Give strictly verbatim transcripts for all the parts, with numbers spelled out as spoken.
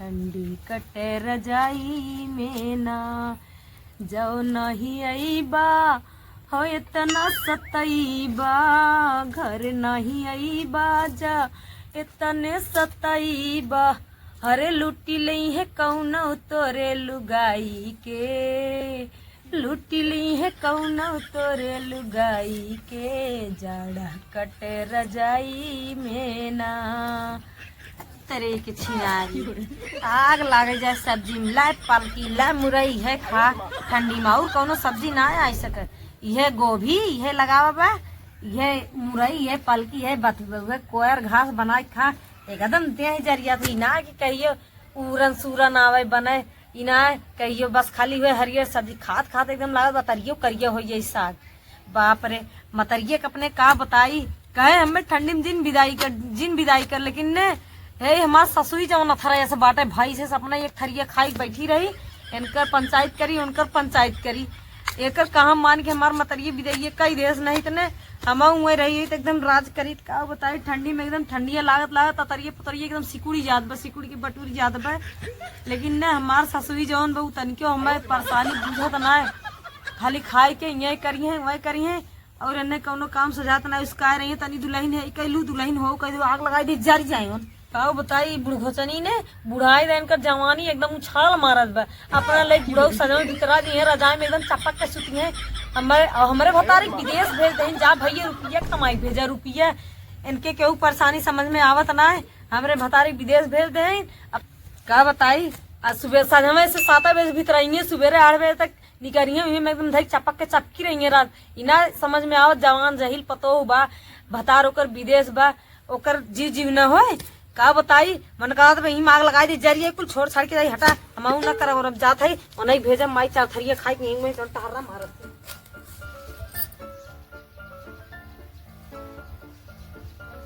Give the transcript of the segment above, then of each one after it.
ठंडी कटे रजाई में ना, जाओ नहीं अइबा, हो इतना सतइबा, घर नहीं अइबा, जा इतने सतइबा। अरे लूटी लइहे कउनो तोरे लुगाई के, लूटी लइहे कउनो तोरे लुगाई के, जाड़ा कटे रजाई में ना। तरे के छिनारी, आग लागे जाए सब्जी में। लाए पलकी, लाए मुरई, है खा ठंडी में, और कउनो सब्जी ना आइ सके। इहे गोभी, इहे लगावा बा, इहे मुरई, इहे पलकी, इहे बथुआ, उहे कोयर घास बनाइ खा। एकदम देह जरिया थी ना कि कहियो उरन सूरन आवे बने, ई ना कहियो बस खाली हुए हरियर सब्जी खात खात एकदम लागत बा तरियो करिया होइ जाई साग। बाप रे, मतरिये के अपने का बताई, कहे हमें ठंडी में जिन बिदाई कर, जिन बिदाई कर, लेकिन ने, हे हमार ससुई जवन अथरा ऐसे बाटे, भाई से अपना एक थरिया खाई बैठी रही, इनकर पंचायत करी, उनकर पंचायत करी। एकर कहाँ मान के हमार मतरिये बिदाई कई देस, नहीं तने हम उहे रही तो एकदम राज करी। का बताई, ठंडी में एकदम ठंडिया लागत लागत अतरिये पुतरिये एकदम सिकुड़ी जात बा, सिकुड़ी के बटुरी जात बा। लेकिन ने हमार ससुई जवन बा, उ तनिको हमें परेशानी बुझत ना है, खाली खाए के ये करी हैं, वह करी हैं, और एन्ने कउनो काम सजात ना। उसका रही है, तनी दुलहिन है, कह लू दुलहिन हो, कह दो आग लगाई दे, जर जाए उन। का बताई, बुढ़घोचनी ने बुढ़ाई दे, इनकर जवानी एकदम उछाल मारत बा। अपना लइक बुढ़ऊ सजवे बितरा दी है, रजाई में एकदम चपक के सुती है। हमरे, और हमरे भतारी के विदेश भेज देहिन, जा भैया रुपया कमाई भेजा रुपया। इनके केहू परेशानी समझ में आवत ना है, हमरे भतारी के विदेश भेज देहिन। अब का बताई, आज सुबह सजवे से सात बजे भीतर आइए, सुबेरे आठ बजे तक निकरिए हुई में एकदम धई चपक के चपकी रही है रात। इना समझ में आवत जवान जहिल पतोह बा, भतार ओकर विदेश बा, ओकर जीव जीव न होए। का बताई, मन कहत बा, इही में आग लगाई दे, जरिए कुल छोड़ छाड़ के जाई, हटा, हम आऊ ना करब, और अब जात है, ओनही भेजब, माई चार थरिया खाई के यहीं में जौन टहर्रा मारत है।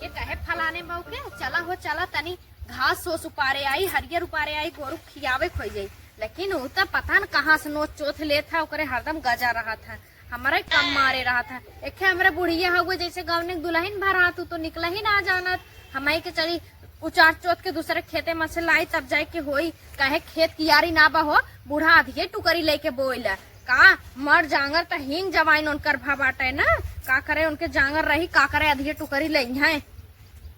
के कहे फलाने बहू के, चला हो, चला तनी घास सोस उपारे आई, हरियर उपारे आई, गोरू खियावे खोई जाई। लेकिन उ त पता न कहाँ से नोच चोथ लेत है, ओकरे हरदम गजा रहत है, हमरे कम मारे रहत है। एखे हमरे बुढ़िया हउए, जैसे गवने के दुलहिन भर हाथ, उ तो निकला ही ना जानत। हमई के चली उचार चोथ के दूसरे खेते में से लाई, तब जाए के होई। काहे खेत कियारी ना बा हो, बूढ़ा अधिये टुकरी लेके बोइला। का मर जांगर त हीन जवाइन उनकर भा बाटे ना, का करे उनके जांगर रही, का करे अधिये टुकरी लइहैं।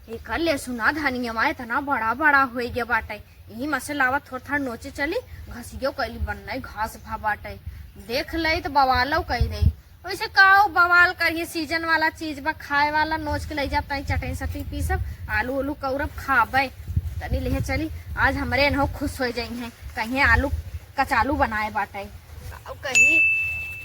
एकर ले सुना धनियवा इतना बड़ा बड़ा होई गया बाटे, यही में से लावा थोड़ थाड़ नोचे चली, घसियो कैली बन्नई घास भा बाटे। देख लई त बवालो कई दे। वैसे काओ बवाल करिए, सीजन वाला चीज बा, खाए वाला, नोच के लई जाब, तनी चटनी सटनी पीसब, आलू उलू कौरब खाबे। तनी लेहे चली, आज हमरे एनहु खुश होइ जइहैं, कहिए आलू कचालू बनाए बाटे। काओ कही,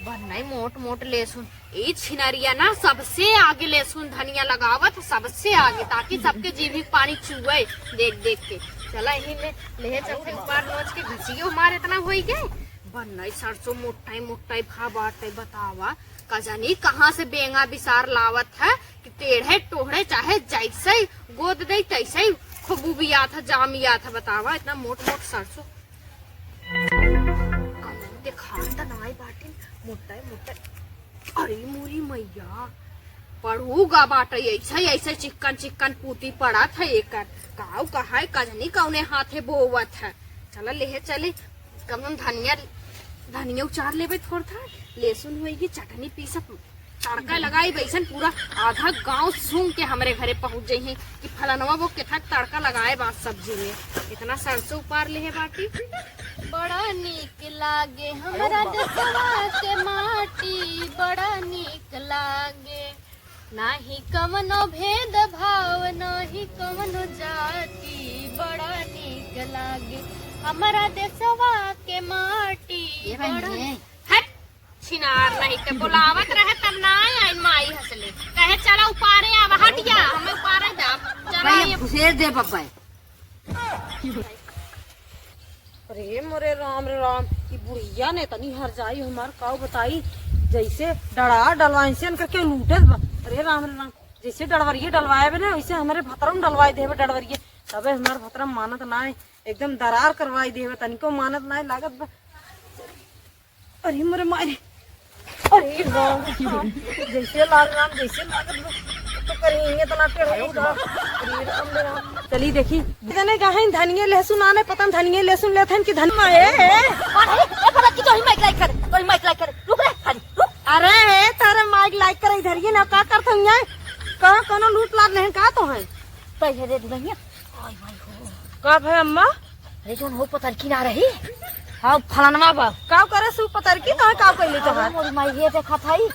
बन्नई मोट मोट लेसुन, ई छिनरिया ना सबसे आगे लेसुन धनिया लगावत, सबसे आगे, ताकि सबके जीभी के पानी चुए देख देख के। चला यही में लेहे चलते उपार नोच के घसियो हमार इतना होई गए। बन्नई सरसों मोटाई मोटाई भा बाटे, बतावा। का जानी कहाँ से बेंगा बिसार लावत है कि टेढ़े टोढ़े चाहे जैसे ही गोद दे तैसे ही खूब उबियात है, जामियात है। बतावा, इतना मोट मोट सरसों। कमर देखात त नाई बाटिन, मोटाई मोटाई। अरे मोरी मैया, पड़ूगा बाटे, ऐसे ऐसे चिक्कन चिक्कन पूती पड़त है एकर। काऊ कहाई कजनी कौने हाथे बोवत है। चला लेहे चली, कमन धनिया, धनिया उचार लेबे थोड़ था, लहसुन होई की चटनी पीसत, तड़का लगाई बैसन पूरा आधा गांव सूंघ के हमरे घरे पहुंच जइहैं कि फलनवा वो केथा तड़का लगाए बा सब्जी में। इतना सरसों उपार लेहे बाटी। बड़ा नीक लागे हमरा देशवा के माटी, बड़ा नीक लागे, नाही कवनो भेदभाव, नाही कवनो जाति, बड़ा नीक लागे हमरा देशवा के माटी। ये बड़ा बहिनी, हट, छिनार नहीं के बुलावत रहे तब ना आइन माई हंसले। कहे चला उपारे आवा, हट जा, हमें उपारे जा। चला अरे ये घुसेर दे बब्बा। अरे मोरे राम रे राम, ई बुढ़िया ने तनी हर जाई हमार काऊ बताई, जैसे डरा डलवाइन से इनका क्यों लूटत बा। अरे राम रे राम, जैसे डरवरिये डलवाए बे ना, वैसे हमारे भतरम डलवाए देबे डरवरिये। तबे हमार भतरम मानत ना है, एकदम दरार करवाई देबे, तनिको मानत ना है, लागत बा। अरे मोरे मारे, अरे राम, जैसे लाल राम, जैसे लागत बा। तो करी, ये तो ना टेढ़ हो जा। अरे राम रे राम। चली देखी। जने कहीं धनिये लहसुन आने, पता न धनिये लहसुन लेत हन कि धन-, ए, ए। अरे, ए, पता कि तोही माइक लाइक करे, तोही माइक लाइक करे। रुक रे, हरी, रुक। अरे, ए, तारे माइक लाइक करे, इधर ये ना, का करत हन ये? कहाँ कोनो लूट लाट नहीं का तो है? पहले रे दुल्हनिया। आय, आय, हो। का भय अम्मा? अरे, जौन हो पतरकी ना रही? हाँ, फलनवा बा। का करे सु पतरकी? कहाँ का कइले अरे, तोहार? मोरी माई, ये देखा था ई।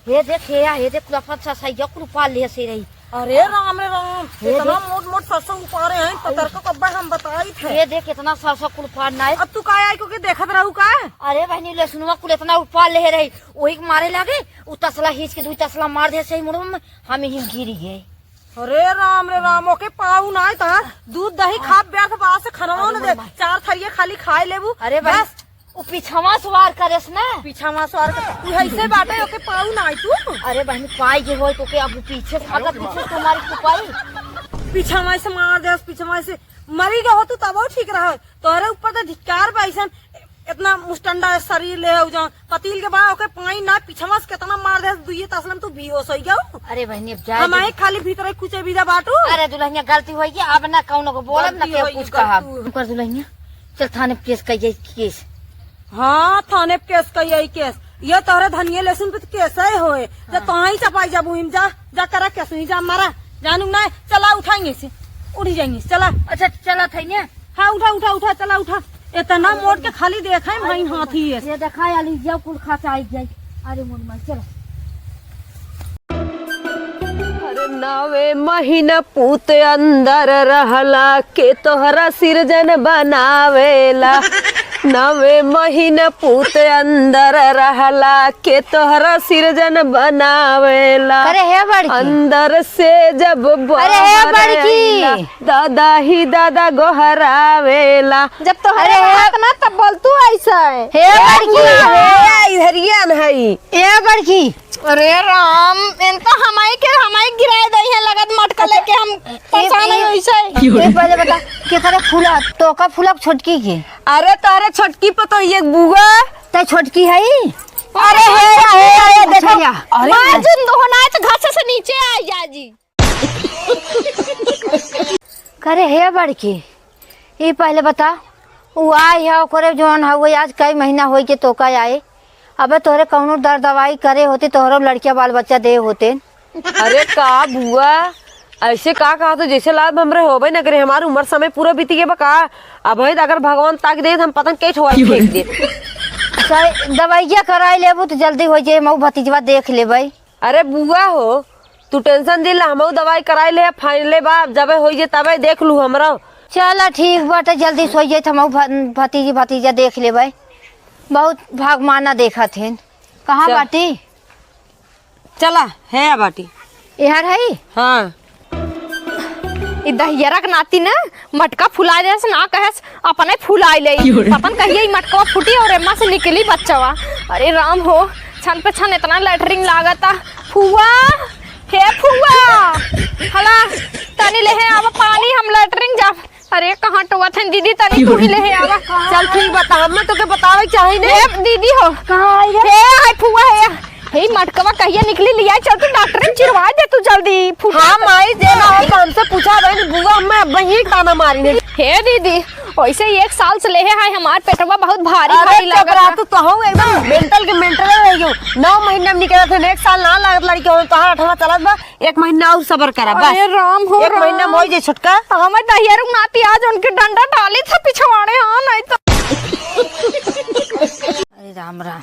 ये देख, ये, ये देख, कुल अपन सा सैया कुल उपार ले से रही। अरे राम रे राम, ये इतना देख। मोट मोट सरसों उपारे हैं, पतरका कब्बा हम बताई थे। ये देख, इतना सरसों कुल उपार ना है। अब तू का आई को के देखत रहू का? अरे बहनी, लहसुनवा कुल इतना उपार ले रही, वही के मारे लागे, उ तसला खींच के दू तसला मार दे सही मुड़वा में, हम ही गिरी गए। अरे राम रे राम, ओके पाऊ ना है तहार, दूध दही हाँ। खा व्यर्थ बा से खाना अरे ना दे, मोर माई। चार थरिया खाली खाए लेबू। अरे बहन, बस। उ पीछवा से वार करेस ना। पीछवा से वार कर, तू ऐसे बाटे, ओके पाऊ ना आई तू। अरे बहन, पाई जे होई तो के अब पीछे से, अगर पीछे से तुम्हारी तू पाई। पीछवा से मार देस, पीछवा से मरी गए हो तू तबो ठीक रहे। तोहरे ऊपर तो धिक्कार बा ऐसन, इतना मुस्टंडा शरीर ले हो जा, पतील के बा ओके पाई ना, पीछवा से कितना मार देस, दुइये तसलन तू बेहोश हो गयो। अरे बहनी, अब जाए हम दे। आए खाली भीतर कुछ बिदा बाटू। अरे दुल्हनिया, गलती होई गई, अब ना कौनो को बोलब, ना गलती केहू होई कुछ गई, कहब। गलती। रुकर दुल्हनिया, चल थाने पे केस कइये, केस। हाँ, थाने पे केस कइये, केस। ये तोहरे धनिये लहसुन पे तो केस है होए। जब हाँ। तोहाई चपाई जाबू हिम, जा, जा करा केस हुई, जा मारा। जानू ना, चला उठाएंगे से, उठ जाएंगे, चला। अच्छा, चला था ने। हाँ, उठा, उठा, उठा, चला उठा। इतना मोट के खाली देखा है भाई हाथी है। ये देखा, आलू जाओ कुल खा के आई जाए। अरे मोर माई, चला। अरे नवे महीना पूत अंदर रहला, के तोहरा सिरजन बनावेला। नवे महीना पूत अंदर रहला, के तोहरा सिरजन बनावेला। अरे हे बड़की। अंदर से जब अरे हे बाहर बड़की। आइला, दादा ही दादा गोहरावेला। जब तोहरे अरे हे बात ना तब बोल तू ऐसा है। हे बड़की। ए, इधरिया न हई। ए बड़की। अरे राम, इन तो हमाई के, हमाई गिराए दई है, लगत मटका लेके हम परेशान है वैसे। ए, पहले बता, केकरे फूला, तोका फूला छोटकी के? अरे तोहरे छोटकी पे तो ये बुआ। ते छोटकी है? अरे हे, हे, हे, देखो। अरे मार जुन दो ना तो घास से नीचे आ जा जी। करे हे बड़की, ई पहले बता, उ आई है, ओकरे जौन हउवे, आज कई महीना होई के तोका आए। अबे तोहरे कौनो दर दवाई करे होते, तोहरो लड़किया बाल बच्चा दे होते। अरे का बुआ, ऐसे का कहा तो जैसे लाभ हमरे होबे न करे, हमार उम्र समय पूरा बीती के बा का? अब है तो अगर भगवान ताक दे तो हम पता न के ठोआ फेंक दे। सही दवाइया कराई लेबू तो जल्दी हो जाए, मऊ भतीजवा देख लेबै। अरे बुआ हो, तू टेंशन दिल, हमहू दवाई कराई ले, फाइनले बा, जबे होई जे तबे देख लू हमरा। चला ठीक बाटे, जल्दी सोई जाइत, हमहू भ-, भतीजी भतीजा देख लेबै। बहुत भागमाना देखत हेन। कहाँ चल। बाटी? चला, है बाटी। एहर है? हाँ। ई दहियरा के नाती ना मटका फुला देस, ना कहेस, अपने फुलाई ले। की हो रे? पता न कहिए ई मटकवा फूटी और एम्मा से निकली बच्चवा। अरे राम हो, छन पे छन इतना लेटरिन लागता। फुआ, हे फुआ, हला, तनी लेहे आवा पानी, हम लेटरिन जाब। अरे कहाँ टोवत हन दीदी, तनी की हो तू ही रे? लेहे आवा। चल ठीक बता, हम तो के बतावे चाही ने। ए दीदी हो। कहाँ आई रे? हे, हाय फुआ, हे। हे, मटकवा कहिया निकली, लिया चल तू डॉक्टर में चिरवा दे तू जल्दी, फूटा हाँ, तो। माई, जे ना हो तो हमसे पूछा बहन, बुआ, हमें अब वही ताना मारी ने। हे दीदी, वैसे ही एक साल से लेहे है, हमार पेटवा बहुत भारी अरे भारी चुप लागत रहा बा। तू, तो हूँ एकदम मेंटल के मेंटल रह गयो। नौ महीना में निकलत है, एक साल ना लागत लड़के हो, तोहार अठवा चलत बा, एक महीना और सबर करा, बस। अरे राम हो एक महीना में राम। हो जे छुटका। हमें दहिया रुक नाती आज उनके डंडा डाली था पिछवाड़े, हाँ, नहीं तो। अरे राम राम।